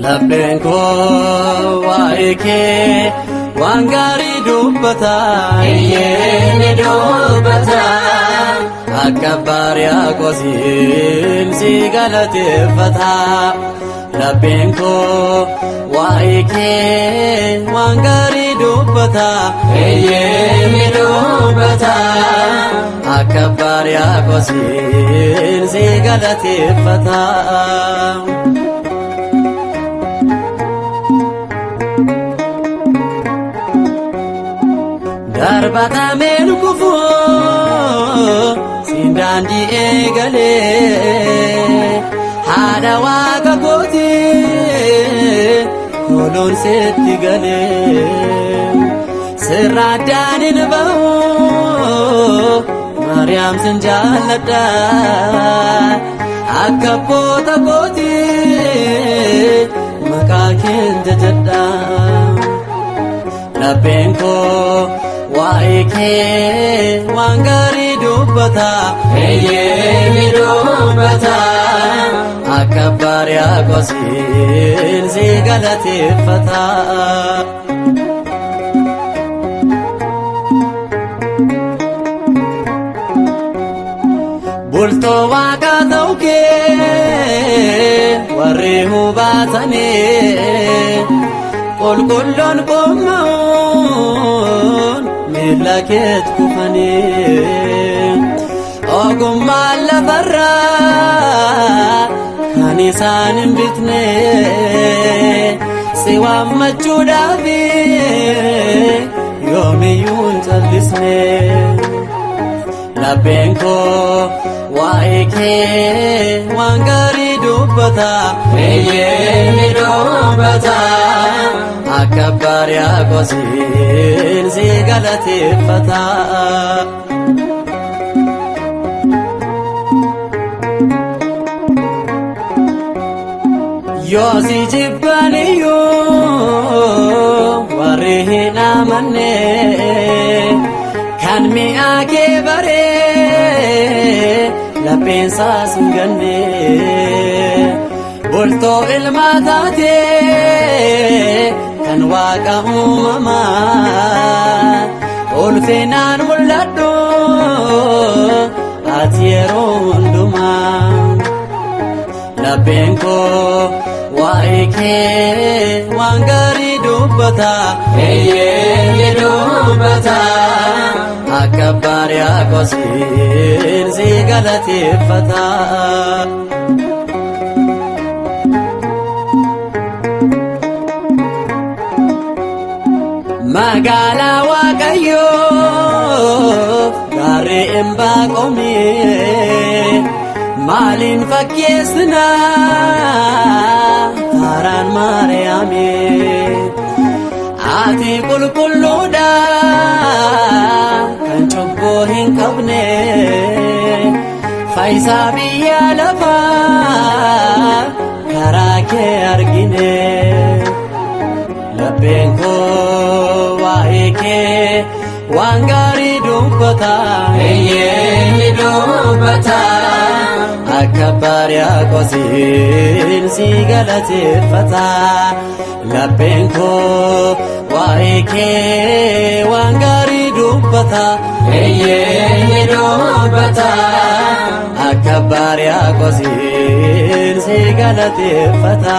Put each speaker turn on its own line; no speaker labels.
Lapheen koo waa'ee kee waan gaarii dubbata.
Eeyyee ni dubbata.
Akka Baariyaaqoosiin si galateeffata. Lapheen koo waa'ee kee waan gaarii dubbata.
Eeyyee ni dubbata.
Akka Baariyaaqoosiin si galateeffata. Darbatameen kufuu siin daandii eegalee haadha waaqa kootii kooloon seetti galee sirra addaan hin ba'u Maariyaam sin jaalladha akka abboota kootii maqaa keen jajadha. Lapheen koo waa'ee kee waan gaarii dubbata.
Eeyyee ni dubbata.
Akka Baariyaaqoosiin si galateeffata. Bultoo waaqaa ta'uu kee warri hubatanii qulqulloon qomma'uun miilla keet kufanii ogummaan lafarraa kan isaan hin bitne si waammachuudhaaf yoomiyyuu hin callisne. Lapheen koo waa'ee kee waan gaarii dubbata.
Eeyyee ni dubbata.
Akka Baariyaaqoosiin si galateeffata. Yoo si jibban iyyuu warri hin amanne kan mi'a kee baree lapheensaas hin ganne bultoo ilmaa taatee kan waaqa uumamaa ulfinaan mul'adhu ati yeroo hundumaa. Lapheen koo waa'ee kee waan gaarii dubbata.
Eeyyee ni dubbata.
Akka Baariyaaqoosiin si galateeffata. Magaalaa Waaqayyoo gaarri hin baaqomee maaliin fakkeessinaa haaraan Maariyaamee ati qulqulluudha kan cubbuu hin qabne faayisaa biyya lafaa karaa kee argine. Lapheen koo waa'ee kee waan gaarii dubbata.
Eeyyee ni dubbata.
Akka Baariyaaqoosiin si galateeffata. Lapheen koo waa'ee kee waan gaarii dubbata.
Eeyyee ni dubbata.
Akka Baariyaaqoosiin si galateeffata.